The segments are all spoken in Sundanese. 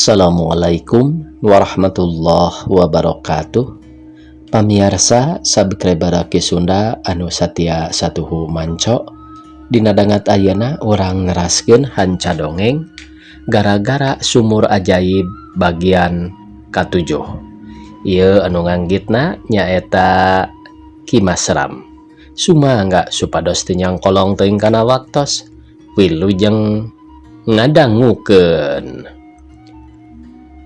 Assalamualaikum warahmatullahi wabarakatuh. Pamiarsa subscriber Ki Sunda anu satia satuhu manco. Dina dangat ayeuna urang neraskeun hanca dongeng Gara-gara Sumur Ajaib bagian katujuh. Ieu anu nganggitna nyaeta Ki Masram. Sumangga supados teu nyangkolong teuing kana waktos. Wilujeng ngadangukeun.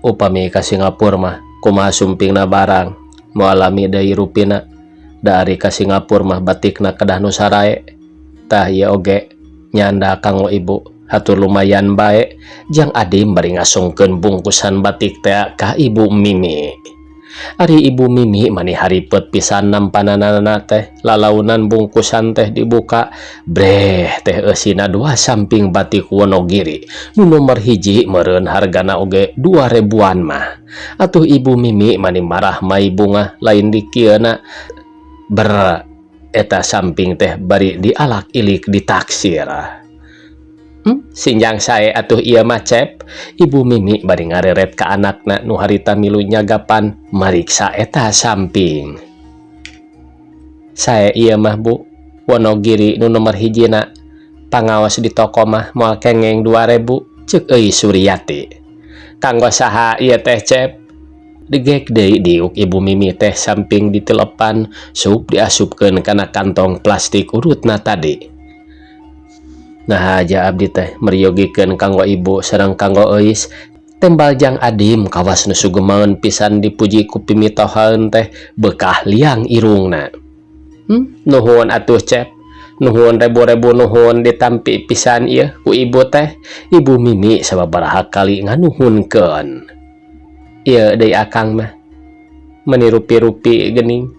Upami ka Singapura mah kumaha sumpingna barang, moal lami deui rupina. Da ari ka Singapura mah batikna kedah nu sarae. Tah, ieu oge nyanda kanggo ibu, hatur lumayan bae. Jang Adim bari ngasongkeun bungkusan batik teh ka Ibu Mimi. Ari Ibu Mimi mani haripet pisan nampananana teh. Lalaunan bungkusan teh dibuka, breh teh eusina dua samping batik Wonogiri. Nu nomor hiji meureun hargana oge 2 ribuan mah. Atuh Ibu Mimi mani marah mai bungah lain dikieuna. Ber eta samping teh bari dialak ilik ditaksir. Sinjang sae atuh ieu mah, Cep. Ibu Mimi bari ngareret ka anakna nu harita milu nyagapan mariksa eta samping. Sae ieu mah, Bu, Wonogiri nu nomor hijina. Pangaos di toko mah moal kengeng 2000, ceuk euy Suryati. Kanggo saha ieu teh, Cep? Degek deui diuk Ibu Mimi teh samping ditelepan sup diasupkeun kana kantong plastik urutna tadi. Nah, aja abdi teh meryogikeun kanggo ibu sareng kanggo Euis, tembal Jang Adim kawas nu sugemaeun pisan dipuji ku pimitohaeun teh bekah liang irungna. Nuhun atuh, Cep. Nuhun rebu-rebu nuhun, ditampi pisan ieu ku ibu teh. Ibu Mimi sababaraha kali nganuhunkeun. Ieu deui akang mah meni rupi-rupi geuning,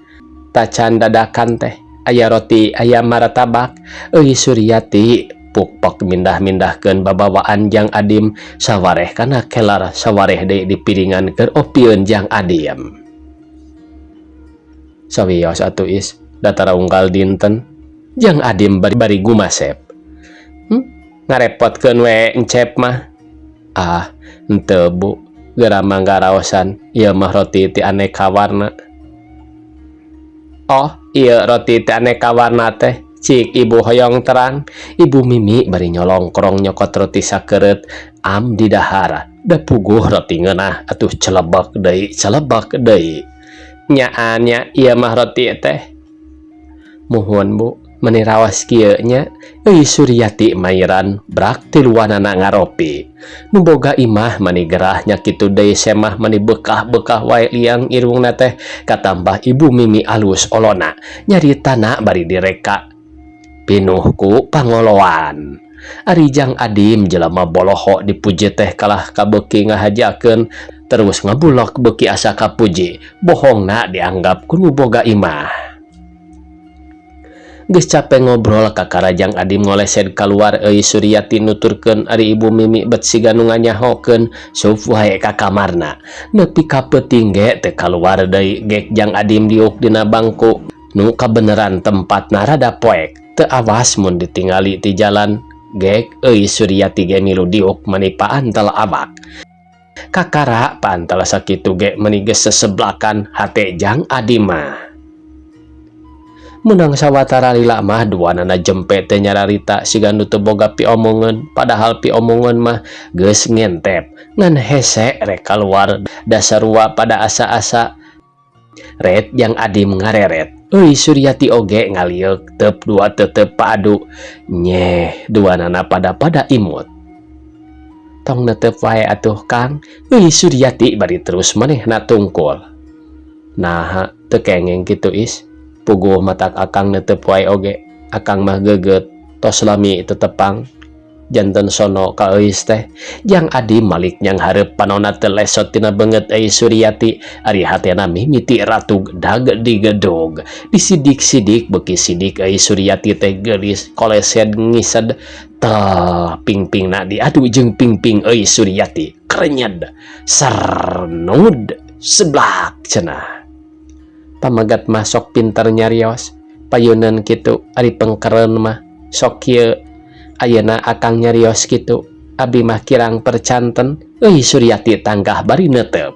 tacan dadakan teh aya roti, aya martabak. Euy Suryati pukpek mindah-mindahkeun babawaan Jang Adim, sawareh kana kelar, sawareh deui di piringan keur opieun Jang Adim. Sawios atuh, Is, datara unggal dinten. Jang Adim bari gumasep. Ngarepotkeun we Encep mah. Ah, henteu, Bu, geura mangga raosan, ieu mah roti ti aneka warna. Oh, ieu roti ti aneka warna teh? Cik ibu hoyong terang. Ibu Mimi bari nyolongkrong nyokot roti sakeureut am didahar. Da puguh roti ngeunah atuh, celebek deui, celebek deui. Nyaan nya ieu mah roti teh. Muhun, Bu, meni raos kieu nya. Euy Suryati mairan brak tiluanana ngaropi. Nu boga imah mani gerah nya kitu deui, semah mani bekah-bekah wae liang irungna teh, katambah Ibu Mimi alus olona nyaritana bari direka pinuh ku pangoloan. Ari Jang Adim jelema boloho, dipuji teh kalah kabeuki ngahajakeun, terus ngabulok beuki asa kapuji, bohongna dianggap ku nu boga imah. Geus cape ngobrol, kakara Jang Adim ngolesed kaluar, euy Suryati nuturkeun. Ari Ibu Mimi bet siga nu nganyahokeun, sup wae ka kamarna nepi ka peuting ge teu kaluar deui. Gek Jang Adim diuk dina bangku nu kabeneran tempatna rada poek, teu awas mun ditingali ti jalan. Gek euy Suryati ge milu diuk mani paantel awak. Kakara paantel sakitu ge meni geus seseblakan hate Jang Adim mah. Menang sawatara lila mah duanana jempe teh nyararita siga nu teu boga piomongeun, padahal piomongeun mah geus ngentep, ngan hese rek kaluar da sarua pada asa-asa. Ret Jang Adim ngareret. Euy Suryati oge ngalieuk tep dua tetep padu nyeh, duanana pada-pada imut. Tong netep wae atuh, Kang. Euy Suryati bari terus manehna tungkul. Naha teu kengeng kitu, Is? Puguh matak akang netep wae oge, akang mah geget tos lami tetepang janten sono ka Euis teh. Jang Adim malik nyanghareup, panona teu lesot tina beungeut euy Suryati. Ari hatena mimiti ratug dag digedog, disidik-sidik beuki sidik. Euy Suryati teh geulis kolesed ngised tel, pingpingna diadu jeung pingping euy Suryati, krenyed sernud seblak cenah. Pamagat mah sok pinter nyarios payuneun kitu, ari pengkeren mah sok kieu. Ayeuna akang nyarios kitu. Abdi mah kirang percanten. Euy Suryati tangkah bari neuteup.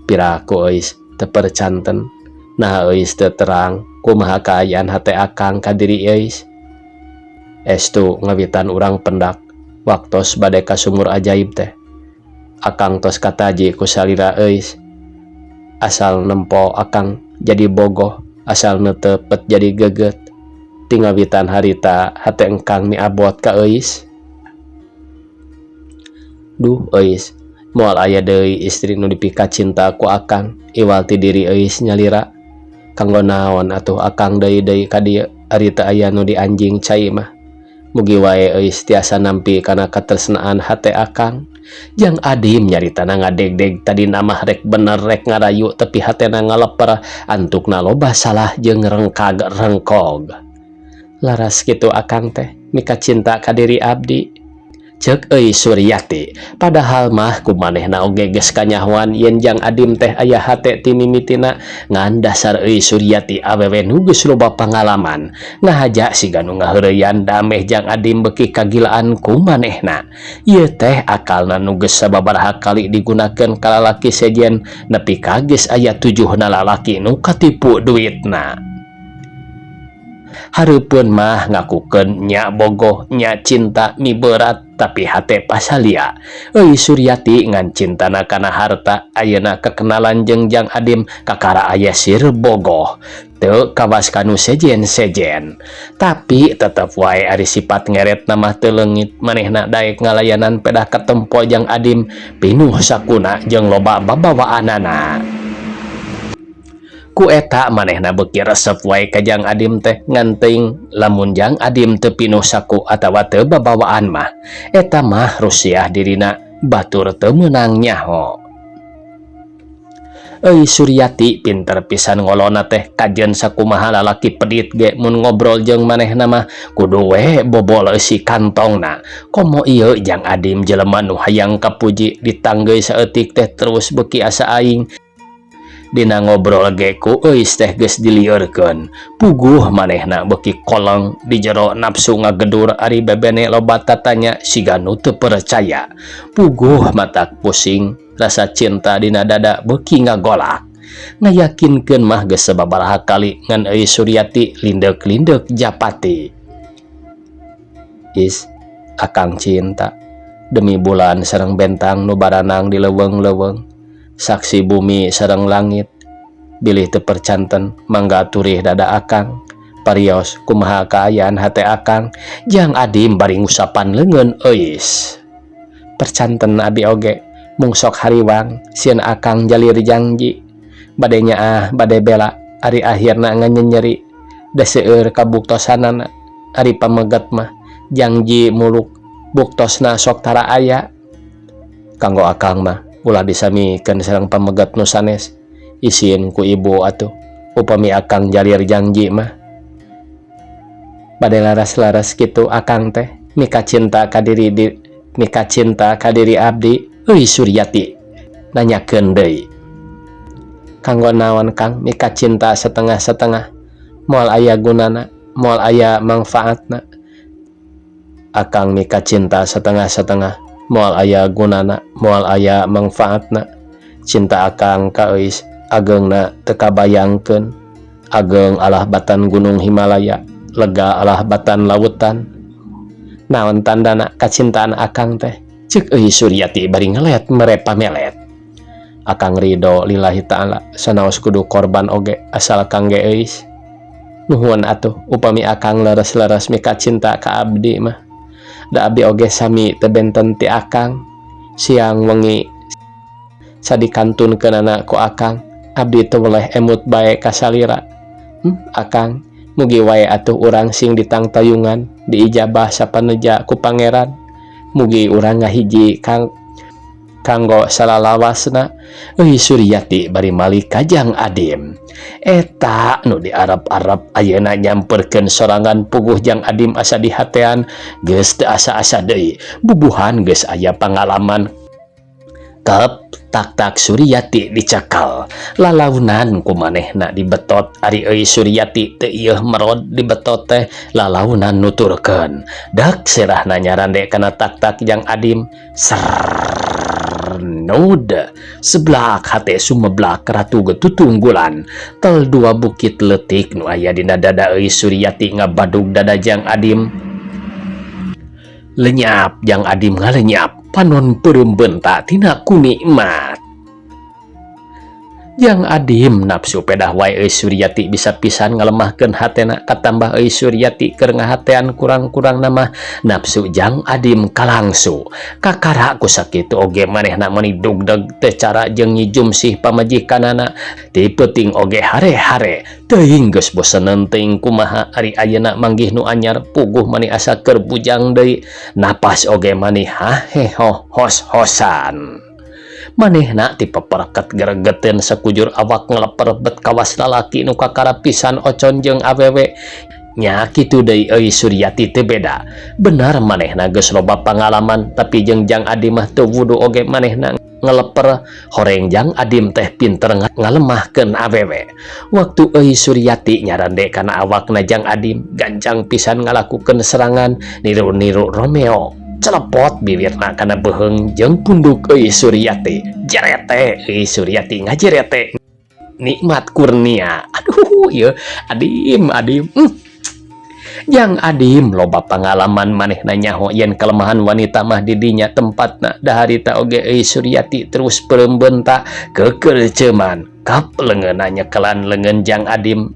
Piraku Euis teu percanten? Nah, Euis teu terang kumaha kaayaan hate akang ka diri Euis. Estu ngawitan urang pendak waktos bade ka sumur ajaib teh. Akang tos kataji ku salira Euis. Asal nempo akang jadi bogoh, asal neuteup bet jadi geget. Ti ngawitan harita hate engkang miabot ka Euis. Duh Euis, moal aya deui istri nu dipikacinta ku akang iwal ti diri Euis nyalira. Kanggo naon atuh akang deui-deui ka dieu ari teu aya nu dianjing cai mah. Mugi wae Euis tiasa nampi kana katresnaan hate akang. Jang Adim nyaritana ngadegdeg, tadina mah rek bener rek ngarayu, tapi hatena ngaleper, antukna loba salah jeung rengkag rengkog. Laras kitu akang teh mikacinta ka diri abdi? Cek Euis Suryati. Padahal mah ku manehna oge geus kanyahoan yen Jang Adim teh aya hate ti mimitina, ngan dasar Euis Suryati awewe nu geus loba pangalaman, ngahaja siga nu ngaheureyan dameh Jang Adim beuki kagilaan ku manehna. Ieu teh akalna nu geus sababaraha kali digunakeun ka lalaki sejen nepi ka geus aya tujuhna lalaki nu katipu duitna. Hareupeun mah ngakukeun nya bogoh, nya cinta miberat, tapi hate pasalia. Euy Suryati ngan cintana kana harta. Ayeuna kekenalan jeung Jang Adim kakara aya sir bogoh. Teu kawas kanu sejen-sejen. Tapi tetep wae ari sifat ngeret mah teu leungit, manehna daek ngalayanan pedah katempo Jang Adim pinuh sakuna jeung loba babawaanana. Ku eta manehna beuki resep wae ka Jang Adim teh, ngan teuing lamun Jang Adim teu pinuh saku atawa teu babawaan mah eta mah rusiah dirina, batur teu meunang nyaho. Euy Suryati pinter pisan ngolona teh, kajeun sakumaha lalaki pedit ge mun ngobrol jeung manehna mah kudu we bobol eusi kantongna. Komo ieu Jang Adim jelema nu hayang kapuji, ditanggeui saeutik teh terus beuki asa aing. Dina ngobrol ge ku Euis teh geus dilieurkeun. Puguh manehna beuki koleng di jero, nafsu ngagedur ari bebene loba tatanya siga nu teu percaya. Puguh matak pusing, rasa cinta dina dada beuki ngagolak. Ngayakinkeun mah geus sababaraha kali, ngan Euis Suryati lindek-lindek japati. Is, akang cinta. Demi bulan sareng bentang nu baranang di leuweung-leuweung, saksi bumi sareng langit, bilih teu percanten, mangga turih dada akang. Parios kumaha kaayaan hate akang? Jang Adim bari ngusapan leungeun Euis. Percanten abi oge, mung sok hariwang, sieun akang jalir janji bade nyaah, bade bela, ari akhirna nganyenyeri, da seueur kabuktosanana. Ari pameget mah janji muluk, buktosna sok tara aya. Kanggo akang mah ulah disamikeun sareng pameget nu sanes. Isin ku ibu atuh upami akang jalir janji mah. Bade laras-laras kitu akang teh mikacinta ka diri di mikacinta ka diri abdi? Euy Suryati nanyakeun deui. Kanggo naon Kang mikacinta setengah-setengah? Moal aya gunana, moal aya mangfaatna. Akang mikacinta setengah-setengah moal aya gunana, moal aya mangfaatna. Cinta akang ka Euis ageungna teu kabayangkeun, ageng alah batan gunung Himalaya, lega alah batan lautan. Naon tandana kacintaan akang teh? Cek Euy Suryati bari ngelet mere pamelet. Akang ridho lillahi ta'ala, sanaos kudu korban oge, asal kangge Euis. Nuhun atuh upami akang leres-leres mikacinta ka abdi mah. Da abdi oge sami teu benten ti akang. Siang wengi sadikantunkeunana ku akang, abdi teu weleh emut bae ka salira. Akang, mugi wae atuh urang sing ditangtayungan, diijabah sapaneja ku Pangeran. Mugi urang ngahiji kang kanggo salalawasna. Euy Suryati bari malik ka Jang Adim. Eta nu diarep-arep ayeuna nyamperkeun sorangan. Puguh Jang Adim asa dihatean, geus teu asa-asa deui, bubuhan geus aya pangalaman. Kep tak-tak Suryati dicekal, lalaunan ku manehna dibetot. Ari euy Suryati teu ieuh merod dibetot teh, lalaunan nuturkeun. Dak serahna nyarande kana tak-tak Jang Adim. Sernud seblak hate sumeblak ratu getutunggulan. Tel dua bukit leutik nu aya dina dada euy Suryati ngabadug dada Jang Adim. Lenyap Jang Adim, ngalenyap panon peureum bentak tina kunikmat. Jang Adim nafsu pedah wae euy Suryati bisa pisan ngalemahkeun hatena. Katambah euy Suryati keur ngahatean, kurang-kurang nama nafsu Jang Adim kalangsu. Kakara ku sakitu oge manehna meuni dugdeg teu cara jeung nyijumsih pamajikanana. Ti peuting oge hare-hare teuing geus boseneun teuing kumaha. Ari ayeuna manggih nu anyar, puguh mani asa keur bujang deui, napas oge mani haheho hos-hosan. Manehna ti peperket geregeteun sakujur awak ngeleper bet kawas lalaki nu kakara pisan ocon jeung awewe. Nya kitu deui euy Suryati teu beda. Benar manehna geus loba pangalaman, tapi jeung Jang Adim mah teu wudu oge manehna ngeleper. Horeng Jang Adim teh pinter ngalemahkeun awewe. Waktu euy Suryati nyarande kana awakna Jang Adim, gancang pisan ngalakukeun serangan niru-niru Romeo. Celepot bibirna kana beuheung jeung punduk euy Suryati. Jerete euy Suryati ngajerete nikmat kurnia. Aduh ieu Adim, Adim. Jang Adim loba pangalaman, manehna nyaho yen kelemahan wanita mah didinya tempatna. Da harita oge euy Suryati terus peureum bentak kekerceman. Kap leungeunna nyekelan leungeun Jang Adim,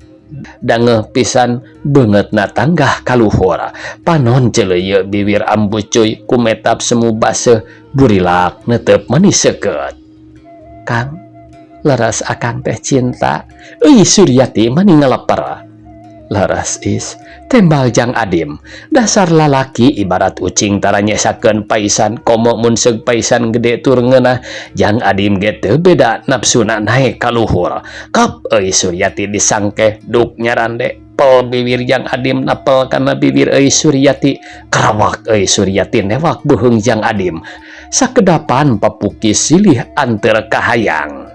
dangeuh pisan beungeutna tanggah kaluhur. Panon celeuyeuh, bibir ambucuy kumetap semu baseuh, burilak netep manis seukeut. "Kang, leres akang teh cinta?" Euy Suryati mani ngeleper. "Leres, Is," tembal Jang Adim. Dasar lalaki ibarat ucing tara nyesakeun paisan, komo mun seug paisan gede tur ngeunah. Jang Adim ge teu beda, nafsuna naek kaluhur. Kap euy Suryati disangkeh, duk nyarande pel bibir Jang Adim napel kana bibir euy Suryati. Karawak euy Suryati newak beuheung Jang Adim. Sakedapan papukis silih anteur kahayang.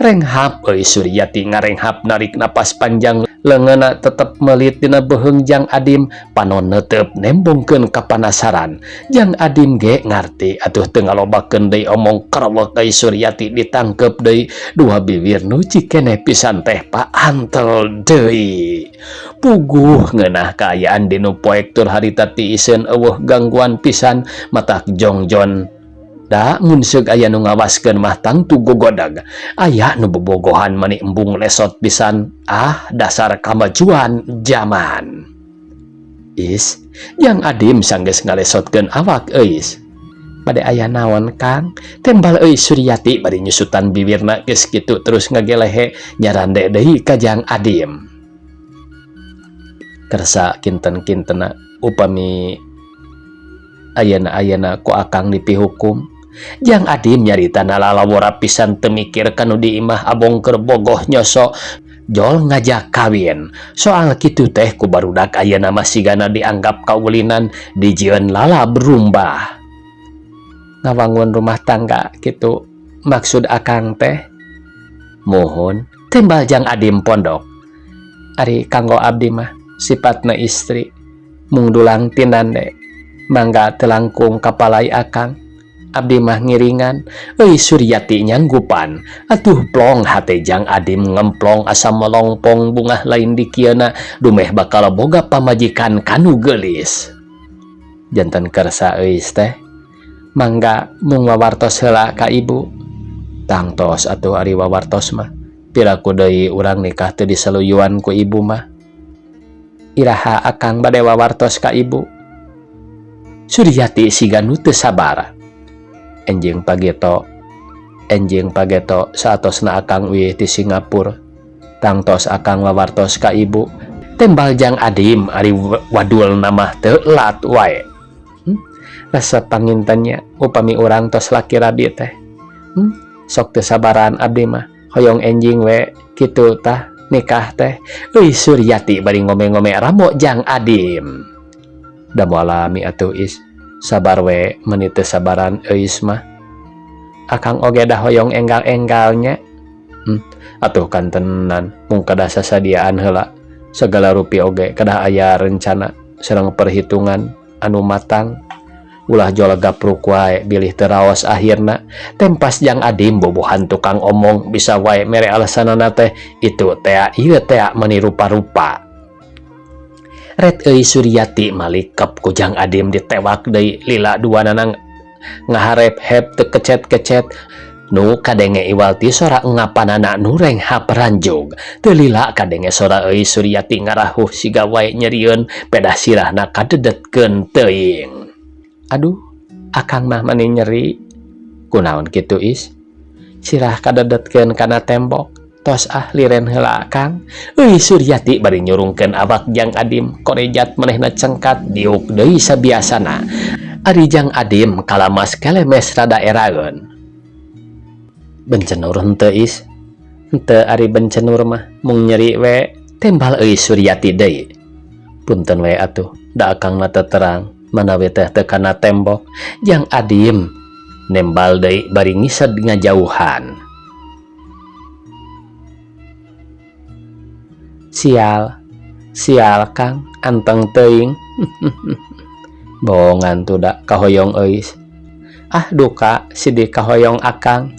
Renghap euy Suryati ngarenghap, narik napas panjang, leungeunna tetep melit dina beuheung Jang Adim, panon neuteup nembongkeun kapanasaran. Jang Adim ge ngarti atuh, teu ngalobakeun deui omong. Karawak euy Suryati ditangkep deui, dua bibir nu cikeneh pisan teh paantel deui. Puguh ngeunah kaayaan dinu poek tur harita tiiseun, eueuh gangguan pisan, matak jongjon. Da mun seug aya nu ngawaskeun mah tangtu gogodag. Aya nu bobogohan mani embung lesot pisan. Ah, dasar kamajuan zaman. "Is," Jang Adim sanggeus ngalesotkeun awak Eis. "Bade aya naon, Kang?" tembal euy Suryati bari nyusutan bibirna. Geus kitu terus ngagelehe nyarande deui ka Jang Adim. "Kersa kinten-kintena upami ayana-ayana ku akang dipihukum?" Jang Adim nyarita nalalawora pisan, teu mikir kanu di imah abong keur bogoh nyosok jol ngajak kawin. Soal kitu teh ku barudak ayeuna mah sigana dianggap kaulinan, dijieun lala berumbah. "Ngawangun rumah tangga gitu maksud akang teh?" "Mohon," tembal Jang Adim pondok. "Ari kanggo abdi mah sifatna istri mung dulang tinande, mangga teu langkung kapalai akang, abdi mah ngiringan." Euy Suryati nyanggupan. Atuh plong hate Jang Adim, ngemplong asa melongpong bungah lain dikieuna, dumeh bakal boga pamajikan kanu geulis. "Janten kersa Eis teh, mangga mung wawartos heula ka ibu." "Tangtos atuh ari wawartos mah, piraku deui urang nikah teu disaluyuan ku ibu mah." "Iraha akang bade wawartos ka ibu?" Suryati siga nu teu sabar. "Enjing pageto, enjing pageto, saatosna akang uih ti Singapura tangtos akang wawartos ka ibu," tembal Jang Adim. Ari wadul mah teu lat wae. Rasa pangintennya upami urang tos laki rabi teh, Sok teu sabaran abdi mah, hoyong enjing we kitu tah nikah teh. Euy Suryati bari ngome-ngome ramo Jang Adim. "Da moal lami atuh, Is, sabar we, meuni teu sabaran Eis mah." Akang oge da hoyong enggal-enggal nya. Atuh kantenan mung kedah sasadiaan heula. Sagala rupi oge kedah aya rencana sareng perhitungan anu matang. Ulah jol gapruk wae bilih teu raos akhirna. Tempas Jang Adim bobohan tukang omong bisa wae mere alasanana teh itu tea ieu tea mani rupa-rupa. Ret euy Suryati malikep ku Jang Adim ditewak deui lila duanana ngaharep-hep teu kecet-kecet. Nu kadenge iwal ti sora engapanana nu renghap ranjug. Teu lila kadenge sora euy Suryati ngarahuh siga wae nyerieun pedah sirahna kadedetkeun teuing. Aduh, akang mah mani nyeri. Kunaon kitu Is? Sirah kadedetkeun kana tembok. Tos ah liren heula Akang. Euy Suryati bari nyurungkeun awak Jang Adim korejat manehna cengkat diuk deui sabiasana. Ari Jang Adim kalamas kelemes rada eraeun. Bencenur henteu Is? Henteu ari bencenur mah mung nyeri we. Tembal euy Suryati deui. Punten we atuh, da akang mah teu terang manawi teh teu kana tembok. Jang Adim nembal deui bari ngised ngajauhan. Sial, sial Kang, anteng teuing. Bohongan tuh da kahoyong euis. Ah duka sidik kahoyong akang.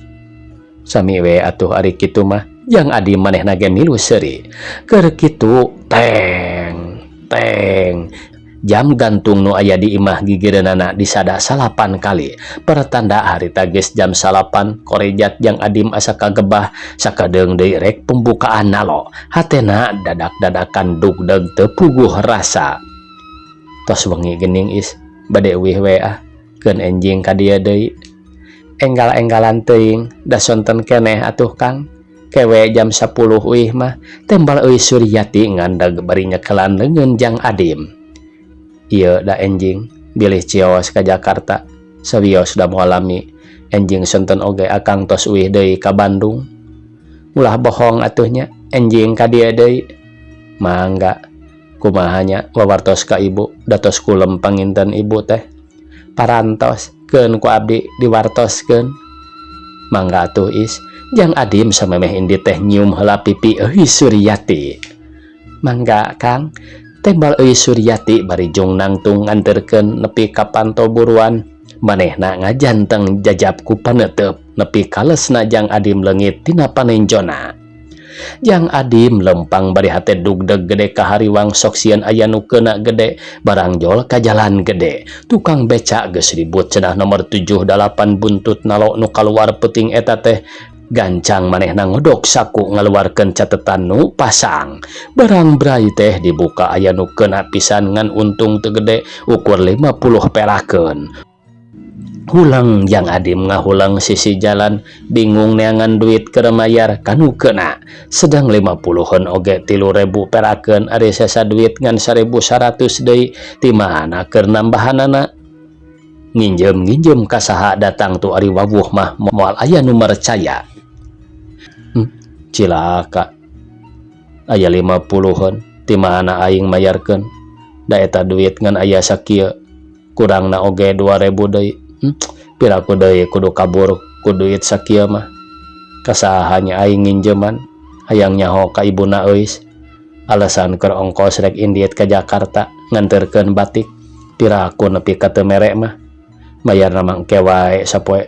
Sami we atuh ari kitu mah. Jang Adi manehna ge milu seuri. Keur kitu teng teng. Jam gantung nu aya di imah gigireunana disada 9 kali. Pertanda harita geus jam 9 korejat Jang Adim asa kagebah sakadeung deui rek pembukaan nalo. Hatena dadak-dadakan dugdeg teu puguh rasa. Tos wengi geuning Is, bade uih we ah, keun enjing ka dieu deui. Enggal-enggalan teuing, da sonten keneh atuh Kang. Kewe jam 10 uih mah, tembal euy Suryati ngandag bari nyekelan leungeun Jang Adim. Ieu da enjing, bilih cios ka Jakarta, sawios da moal lami. Enjing sonten oge akang tos uih deui ka Bandung. Ulah bohong atuh nya, enjing ka dieu deui. Mangga, kumaha nya wawartos ka ibu, da tos kulem panginten ibu teh. Parantos, keun ku abdi diwartoskeun. Mangga atuh Is, Jang Adim samemeh indi teh nyium heula pipi euy Suryati. Mangga Kang, tembal euy Suryati bari jung nangtung nganterkeun nepi ka panto buruan. Manehna ngajanteng jajab ku paneuteub nepi kalesna Jang Adim leungit tina panenjona. Jang Adim lempang bari hate dugdeg gede kahariwang sok sieun aya nu keuna gede barang jol ka jalan gede. Tukang beca geus ribut cenah nomor 7 8 buntut nalo nu kaluar peuting eta teh. Gancang manehna ngodok saku ngaluarkeun catetan nu pasang. Barang brai teh dibuka aya nu keuna pisan ngan untung teu gede ukur 50 perakeun. Hulang Jang Adim ngahulang sisi jalan bingung neangan duit keur mayar kanu keuna. Sedang 50-an oge 3.000 perakeun ari sesa duit ngan 1.100 deui ti mana keur nambahanana. Nginjem-nginjem ka saha datang tu ari wawuh mah moal aya nu mercaya. Cilaka. Aya 50-an ti mana aing mayarkeun. Da eta duit ngan aya sakieu. Kurangna oge 2.000 deui. Piraku deui kudu kabur ku duit sakieu mah. Kasahanya aing nginjeman, hayang nyaho ka ibuna euis. Alasan keur ongkos rek indit ka Jakarta nganterkeun batik. Piraku nepi ka teu mere mah. Mayarna mah engke wae sapoe.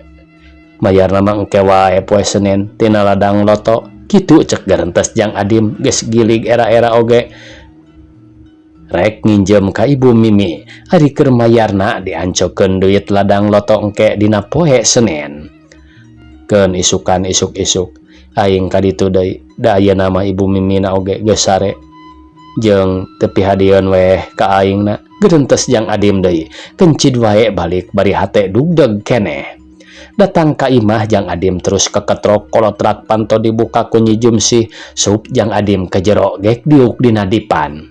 Mayarna mah engke wae poe Senin tina ladang loto. Kitu cek garentes Jang Adim geus gilig era-era oge. Rek nginjem ka ibu Mimi, ari keur mayarna diancokeun duit ladang loto engke dina poe Senin. Keun isukan isuk-isuk aing ka ditu deui, da ayeuna mah ibu Mimi na oge geus sare. Jeung teu pihadieun weh ka aingna, gerentes Jang Adim deui, kencid wae balik bari hate dugdeg keneh. Datang ka imah Jang Adim terus keketrok kolotrak panto dibuka ku Nyi Jumsih, sup Jang Adim ke jero gek diuk dina dipan.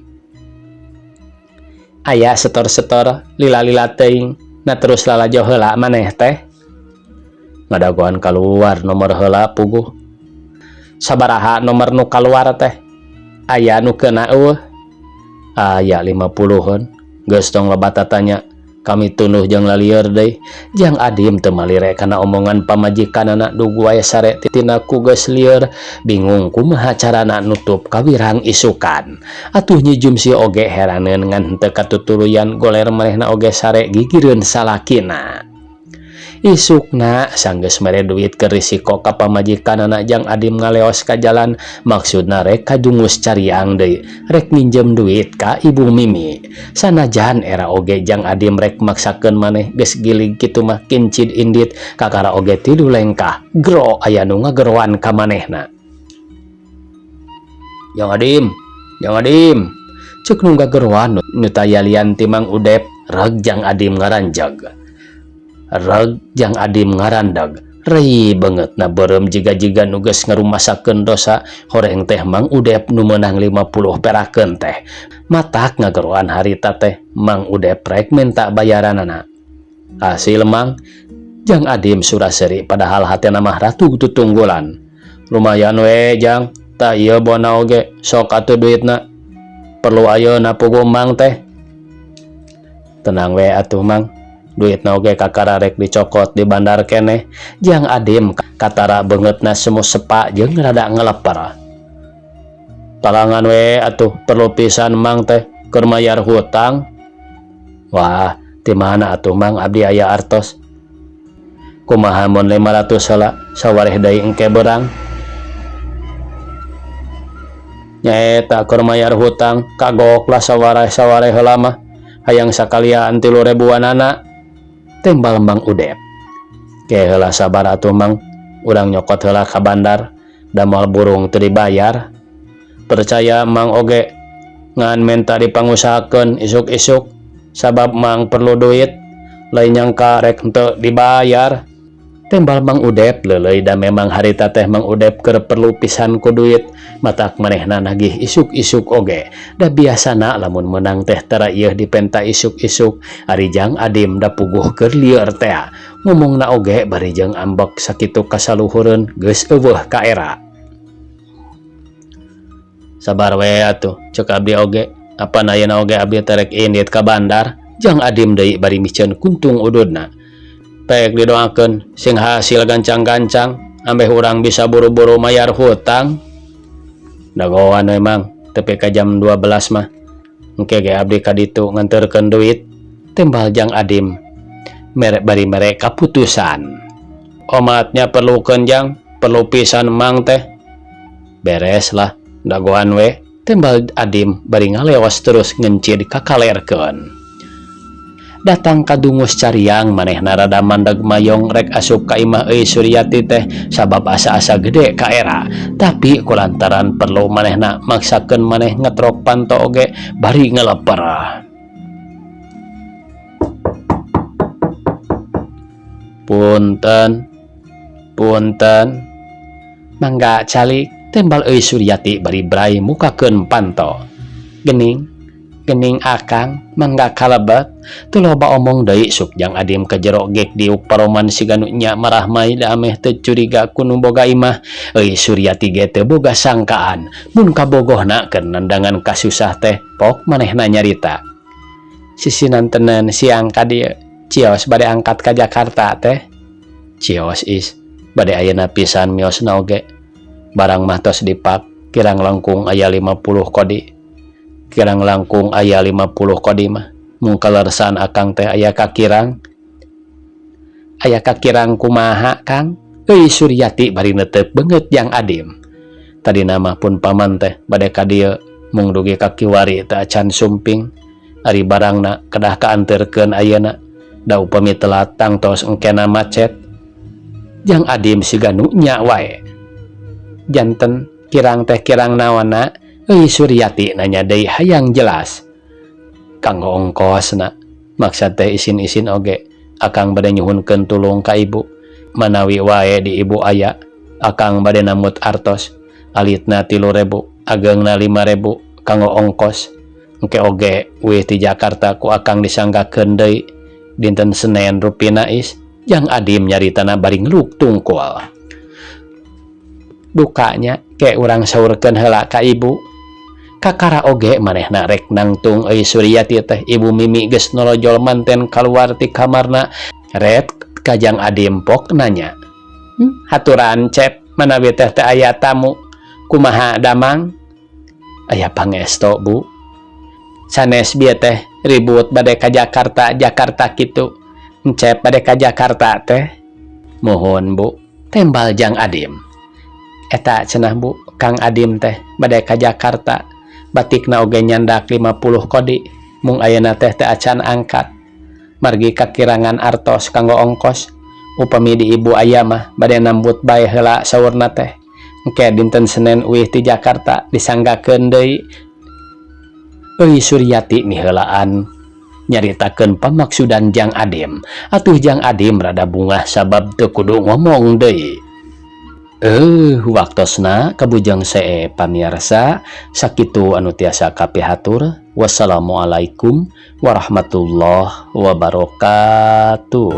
Aya setor-setor lila-lila teuing, na terus lalajo heula maneh teh. Ngadagoan kaluar nomor heula puguh. Sabaraha nomor nu kaluar teh? Aya nu keuna eueuh? Aya 50-an. Geus tong loba tatanya. Kami tunduh jeung lalieur deui. Jang Adim teu malire kana omongan pamajikanana dug wae sare tina ku geus lieur bingung kumaha carana nutup kawirang isukan. Atuh Nyi Jumsi oge heraneun ngan henteu katutuluyan goler manehna oge sare gigireun salakina. Isukna sanggeus mere duit keur risiko ka pamajikanana Jang Adim ngaleos ka jalan maksudna rek ka Jungus Cariang deui rek minjem duit ka Ibu Mimi. Sanajan era oge Jang Adim rek maksakeun maneh geus gilig kitu mah kincid indit kakara oge tilu lengkah gro aya nu ngageroan ka manehna. Jang Adim, Jang Adim, cek nu ngageroan nu taya lian ti Mang Udep reg Jang Adim ngaranjeg. Reg Jang Adim ngarandag. Rei beungeutna beureum jiga-jiga nu geus ngarumasakeun dosa horeng teh Mang Udep nu meunang 50 perakeun teh. Matak ngageroan harita teh Mang Udep rek minta bayaranana. Hasil Mang Jang Adim suraseri padahal hatena mah ratu tutunggulan. Lumayan we Jang, tah ieu bona oge sok atuh duitna. Perlu ayeuna puguh Mang teh. Tenang we atuh Mang. Duitna oge kakara rek dicokot di bandar keneh. Jang Adim katara beungeutna semu sepa jeung rada ngeleper. Talangan we atuh perlu pisan Mang teh keur mayar hutang. Wah, ti mana atuh Mang abdi aya artos. Kumaha mun 500 heula sawareh deui engke beurang. Nyaeta keur mayar hutang kagok lah sawareh-sawareh heula mah. Hayang sakalian 3.000-anana. Tembal Mang Udep. Ke heula sabar atuh Mang, urang nyokot heula ka bandar, da moal burung teu dibayar. Percaya Mang oge ngan menta dipangusahakeun isuk-isuk sabab Mang perlu duit, lain nyangka rek henteu dibayar. Tembal Mang Udep leuleuy da memang harita teh Mang Udep keur perlu pisan ku duit, matak manehna nagih isuk-isuk oge. Da biasana lamun meunang teh tara ieu dipenta isuk-isuk, ari Jang Adim da puguh keur lieur teh. Ngomongna oge bari jeung ambek sakitu kasaluhureun geus eueuh ka era. Sabar we atuh, ceuk abdi oge, apan ayeuna oge abdi teh rek indit ka bandar. Jang Adim deui bari miceun kuntung ududna. Pek didoakeun sing hasil gancang-gancang ambeh urang bisa buru-buru mayar hutang. Dagoan we Mang, tepi ka jam 12 mah. Engke ge abdi ka ditu nganterkeun duit. Tembal Jang Adim mere bari mere kaputusan. Omatnya perlukeun Jang, perlu pisan Mang teh. Beres lah, dagoan we. Tembal Adim bari ngaleos terus ngencid kakalerkeun. Datang ka Dungus Cariang manehna rada mandeg mayong rek asup ka imah euy Suryati teh sabab asa-asa gede ka era. Tapi kulantaran perlu manehna maksakeun maneh ngetrok panto oge bari ngeleper. Punten, punten, mangga calik tembal euy Suryati bari brai mukakeun panto. Gening, gening akang, mangga kalebet. Teu loba omong deui sok Jang Adim ka jero gek diuk paroman siga nu nya marahmai da ameh teu curiga ku nu boga imah. Euy Suryati ge teu boga sangkaan mun kabogohna keur nandangan kasusah teh pok manehna nyarita. Sisinantenan siang ka dieu, cios bade angkat ka Jakarta teh. Cios is, bade ayeuna pisan miosna oge. Barang mah tos dipak, kirang langkung aya 50 kodi. Kirang langkung aya 50 kodi mah. Mung kalersan akang teh aya kakirang. Aya kakirang kumaha Kang? Euy Suryati bari netep beungeut Jang Adim. Tadi nama pun paman teh bade ka dieu mung dugi ka kiwari teh acan sumping. Ari barangna kedah kaanterkeun ayeuna. Da upami telat tangtos engkena macet. Jang Adim siga nu nya wae. Janten kirang teh kirang naonna? Euy Suryati nanya deui hayang jelas. Kanggo ongkosna, maksad teh isin-isin oge. Akang bade nyuhunkeun tulung ka ibu. Manawi wae di ibu aya, akang bade namut artos. Alitna 3.000, ageungna 5.000 kanggo ongkos. Engke oge wih ti Jakarta ku akang disanggakeun deui. Dinten Senen rupina is, Jang Adim nyaritana bari ngeluk tungkul. Dukanya ke urang saurkeun heula ka ibu. Kakara oge manehna rek nangtung euy Suryati teh Ibu Mimi geus nolojol manten kaluar ti kamarna ret ka Jang Adim pok nanya. Haturan Cep manawi teh teu aya tamu kumaha damang? Aya pangesto Bu. Sanes bieu teh ribut bade ka Jakarta Jakarta kitu. Encep bade ka Jakarta teh? Muhun Bu, tembal Jang Adim. Eta cenah Bu, Kang Adim teh bade ka Jakarta. Batikna oge nyandak 50 kodi mung ayeuna teh teu acan angkat. Margi kakirangan artos kanggo ongkos. Upami di ibu aya mah bade nambut bae heula saurna teh. Engke dinten Senen uih ti Jakarta disanggakeun deui. Euy Suryati miheulaan nyaritakeun pamaksudan Jang Adim. Atuh Jang Adim rada bungah sabab teu kudu ngomong deui. Waktosna kabujang see pamiarsa sakitu anu tiasa kapihatur. Wassalamualaikum warahmatullahi wabarakatuh.